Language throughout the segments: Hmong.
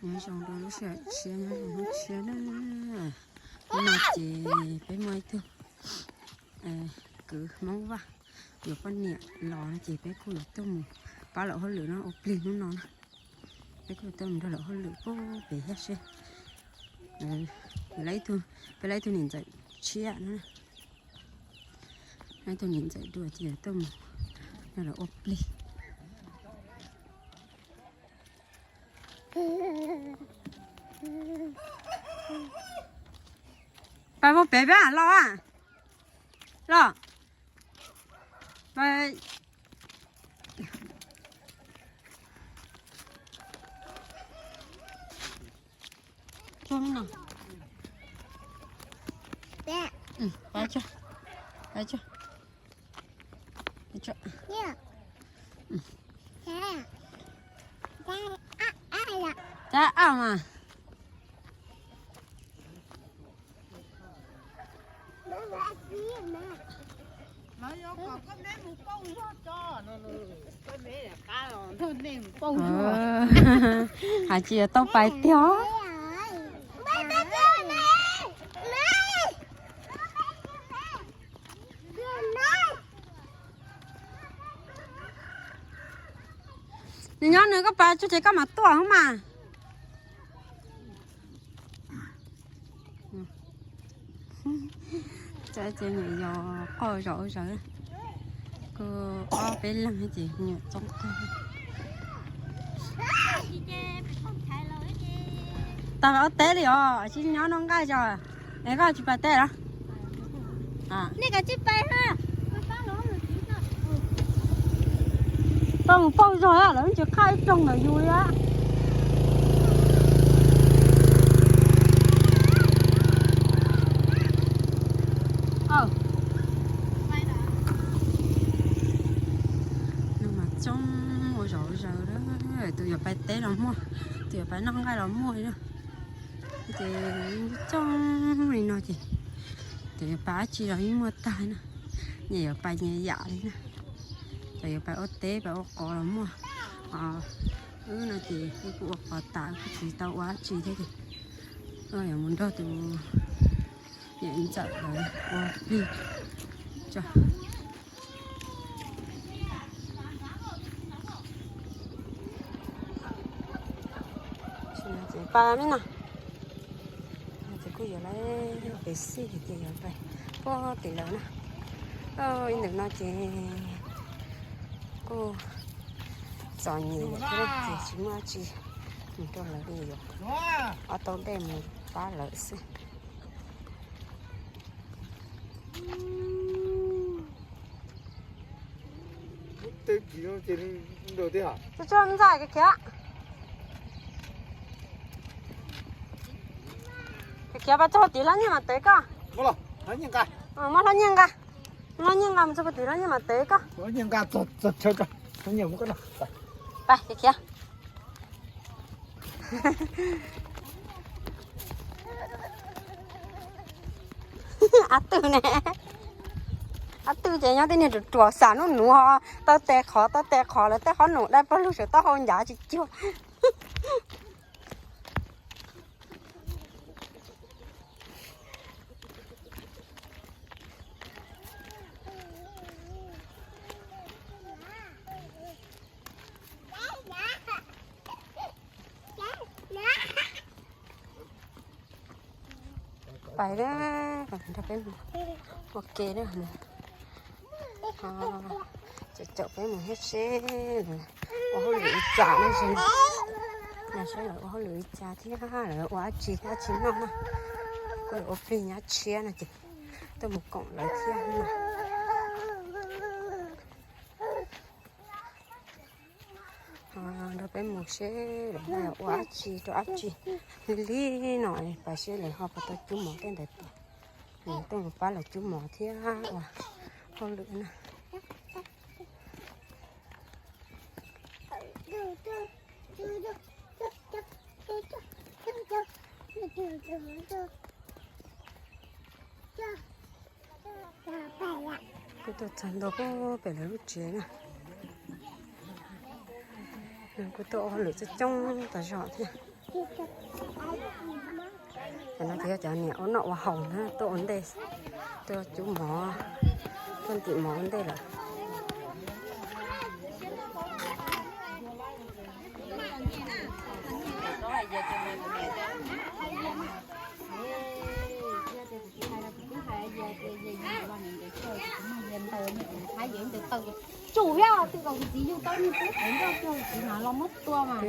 Nyob zoo rau lub sij hawm tshiab, nyob zoo hnub tshiab na. Hnub no ces peb muaj ib tug kwv Hmoob Vaj yuav poj niam los no ces peb kuj yuav tuaj mus pab lawv hauj lwm no ua plig hnub no na. Peb kuj tuaj mus nrog lawv hauj lwm pub pem thiab seb. Peb lawv ib tug niam ntxawm tshiab na. Ib tug niam ntxawm dua ces tuaj mus nrog lawv ua plig. Pab muab pem pab los a. Los. Tab au mas. Hais tsis yog tau pais tiag. Nws nyob nws koj pais tsuag ces koj mam tuaj hov mas. Txawm ces nyuam yaus quaj zom zaws, kuj ob peb leeg ces nyuam txoob kawg. Tag ua teb li os, tsis nyob noj nqaij zog. Es koj tsis pais teb los? Nej kav tsij pais na. Koj mus pauj zog lawv tsis qab ib rooj ntawm yus li. Nws mas coob ua zom ua zaws, tus yuav pais teb los muaj, tus yuav pais noj nqaij los muaj li na. Ces coob li no ces tus yuav pais dab tsi los yeej muaj tag na. Nyias yuav pais nyias yam li na. Cov yuav pais ua teb pais ua qos los muaj. Wb no ces wb kuj ua qos tas wb kuj tsis tau ua dab tsi thiab ces yuav mus nrog tus niam ntxawm lawv ua plig tso. Ces pais me no, ces kuj yuav lawv pem xij ces yuav pais puag tim lawv na. Ib ntawm no ces kuj txom nyem lawm thiab ces tsis muaj dab tsi mus rau lawv li, yuav ob tau dej mus pab lawv xwb. Tsuag tsuag ntxawm khiav khiav, khiav khiav pas txog tim hlob nyiaj mas tev koj. Muab hlob nyiaj nqa, hlob nyiaj nqa mus txog tim hlob nyiaj mas tev koj. Pas khiav khiav. Ab twg ne? Ab twg ces nyob tej niag ruam ruam xam nub nuv ho tau tes qhov tau tes qhov lawv tej qhob noom dai pog lug saum taub hau ncav tsis cuag. Pais na, nrog peb mus ua ke na. Caum caum peb mus thiab seb lawv ua hauj lwm li cas no, seb lawv ua hauj lwm li cas thiab lawv ua dab tsi thiab dab tsi noj na. Kuj yuav ua plig nyab tshiab no ces tuaj mus koom lawv thiab no. Nrog peb mus seb lawv ua dab tsi rau dab tsi li no, pais seb lawv ho puas tau cub mov tej ntawd tiag. Tuaj mus pab lawv cub mov thiab ua hauj lwm na. Kuj tuaj txog ntua pem lawv lub tsev na. Kuj tuaj ua hauj lwm coob coob tas zog thiab. Cov no ces yog cov niam ua noj ua haus na, tuaj ua ntej, tuaj cub mov, tuaj ntim mov ua ntej lawm. Tsum thiab, twb kom kuv txiv yug tau niag tub qev nroj cuag kuv txiv mas los muab tua mas.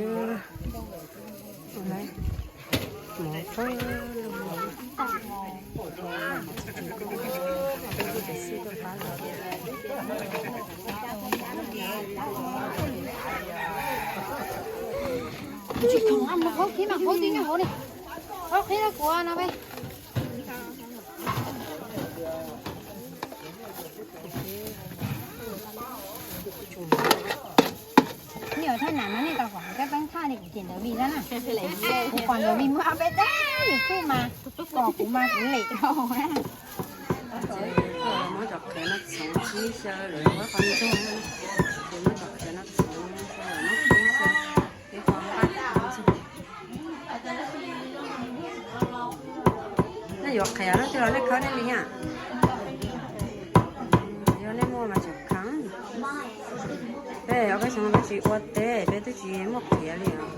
Tsis khoom, mus khaub khib mas khaub tib nyuag hauv li. Khaub khib rau kuv no. Nej ua thaj nam no nej tau kom kab peeb thaj li kuv ces ntawd vij xwb na. Kuv kom ntawd vij muab ob peb tag YouTube mas kom kuv mas kuv lem dhau na. Muab cov qhiav no txhoov tib xyaw lawm muab qhov ntxoog, ces muab cov qhiav no txhoov xyaw lawm muab tib xyaw, ib qho nqaij. Nej yuav qhiav no ces los nej khawb nej li na. Yog nej muaj mas tseem kheev. Peb ob peb xyoo peb tsis ua teb, peb twb tsis muaj qhiav li os.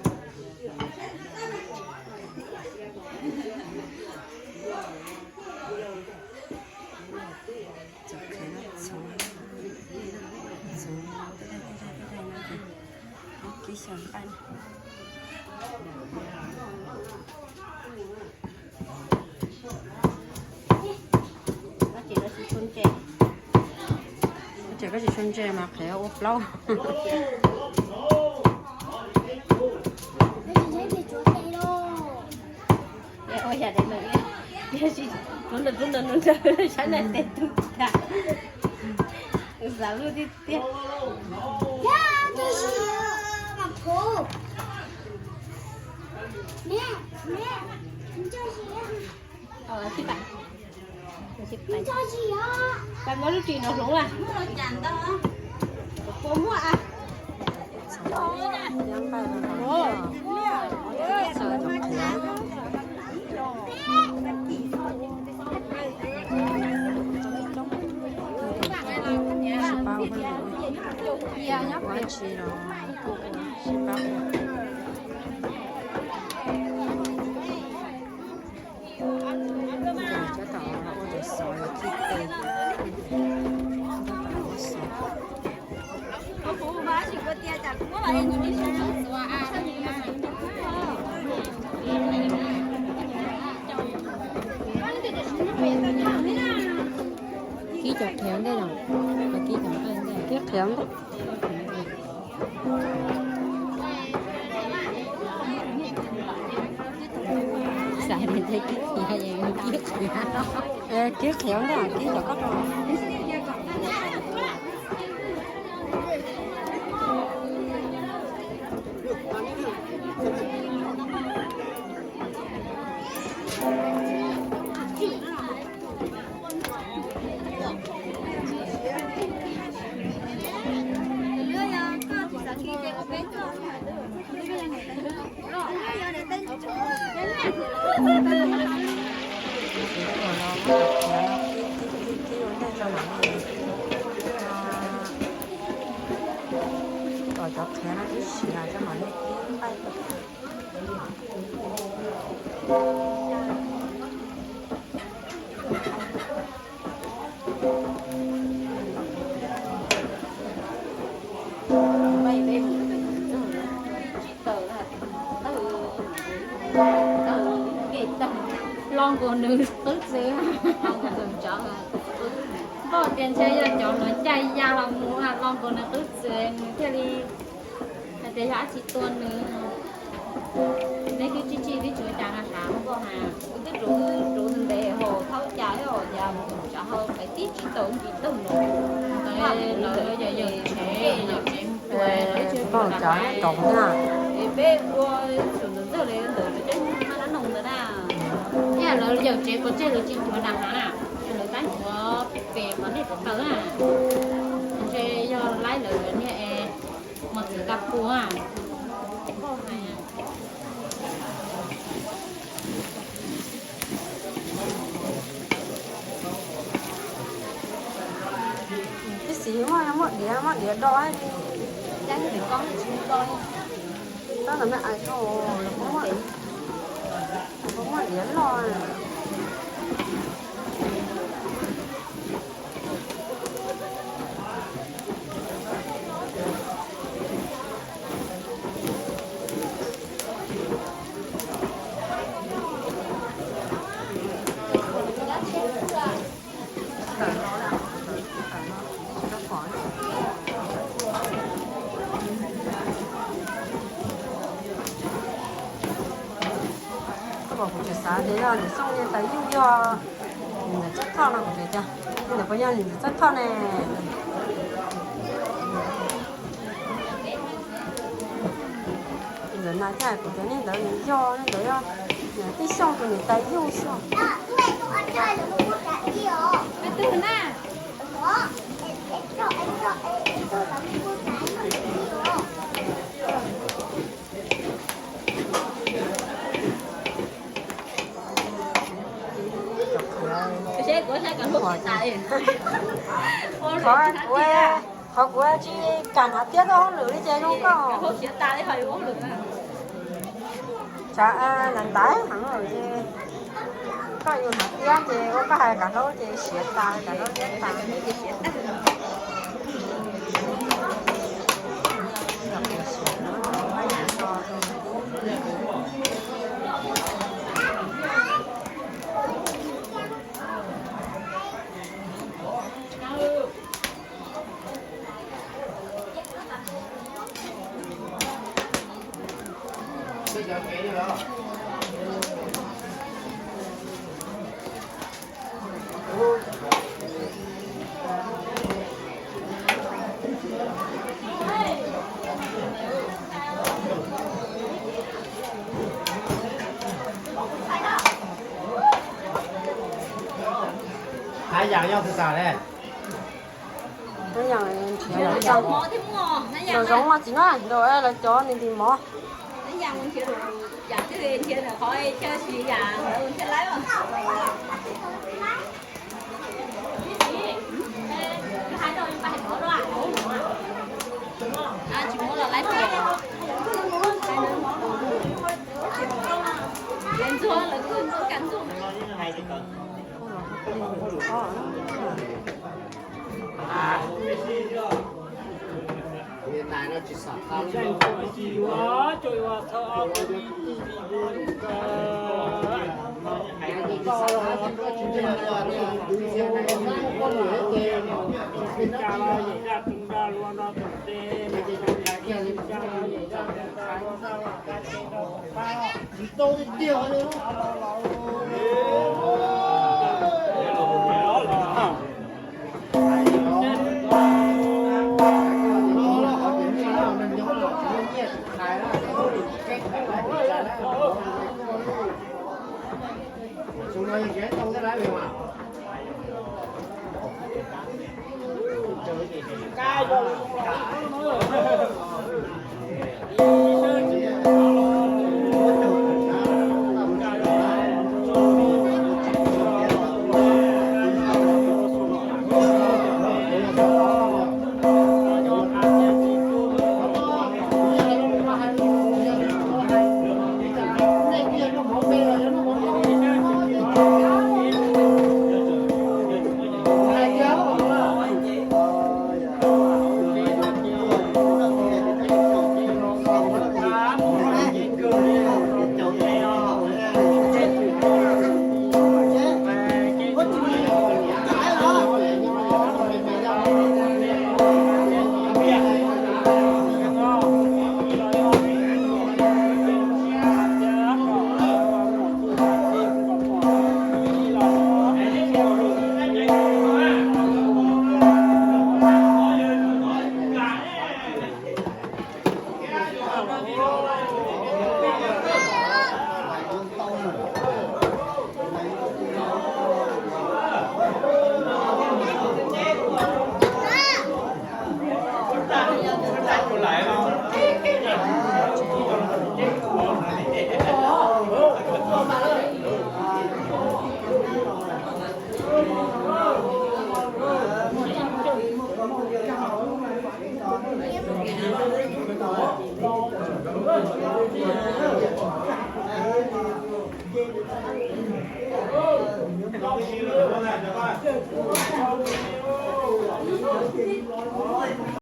Ces koj tsis tshua ntse mas qhiav ua plaub. Ua yam li, saib na tes tug tag, xav lub tiag tiag. Pab muab lub ris no hloov a. Puas muaj a? Tsis pab. Cov tom ua tus xov los khib tes, tab tom ua xov. Kib cov qhiav ntej los, kib cov nqaij ntej, kib qhiav ntej. Xav tias kib qhiav, kib qhiav. Kib qhiav ntej, kib cov koj rau. Tom cov qhiav no ib siav coj mam li kib nqaij. Los nkaus nws qwb txwv, npaj tias ntshe yog cov hluav ncaig ya los mus los nkaus nws qwb txwv nws thiaj li hais tias yog dab tsi tua nws. Neb twb tsis tsis twb tsis ua cas na, npaj na, wb twb rauv rauv ntev hos thaub cas ib hom cas tsav hau pais tib tsis tau nti tug no. Lawv yog yawm tsev, yawm tsev npaj cas rauv na. Es peb ua xyuas ntawm ntxawg li ntawm lawv cov maj dab noog ntawd na. Thiab lawv yawm tsev puas tseg lawv tsis ua na ha na, lawv tab ua pem qhov nej tawv na. Ntshe yog laib lawv niag es mos txwv ka pua. Npaj hais Diav, muab diav do li. Tab ntawd me ais dhau, lawv muab diav loj. Koj pom kuv tseem xav tias yog niam Xyooj niag tais yuj yog niam Ntxawm Txawj Thoj no kuv tseem tias, ntawd puas yog niam Ntxawm Txawj Thoj ne? Ntawm na thiab kuv tias nej ntawd nws yog, nej ntawd yog niam tij Xyooj tus niam tais yuj xwb. Qhov kuv, qhov kuv tsis kam hnav tiab tuaj hauj lwm li ces zoo koj. Tshav ntaiv ntaiv heev lawm ces koj yus hnav tiab ces ua koj hais kav hlaub ces siav tas, kav hlaub tiab tas. Hab yam yog tus kam ne? Hab yam nrhiav lawv cov, lawv zoov mas txiv na, lawv cov nti nti mov.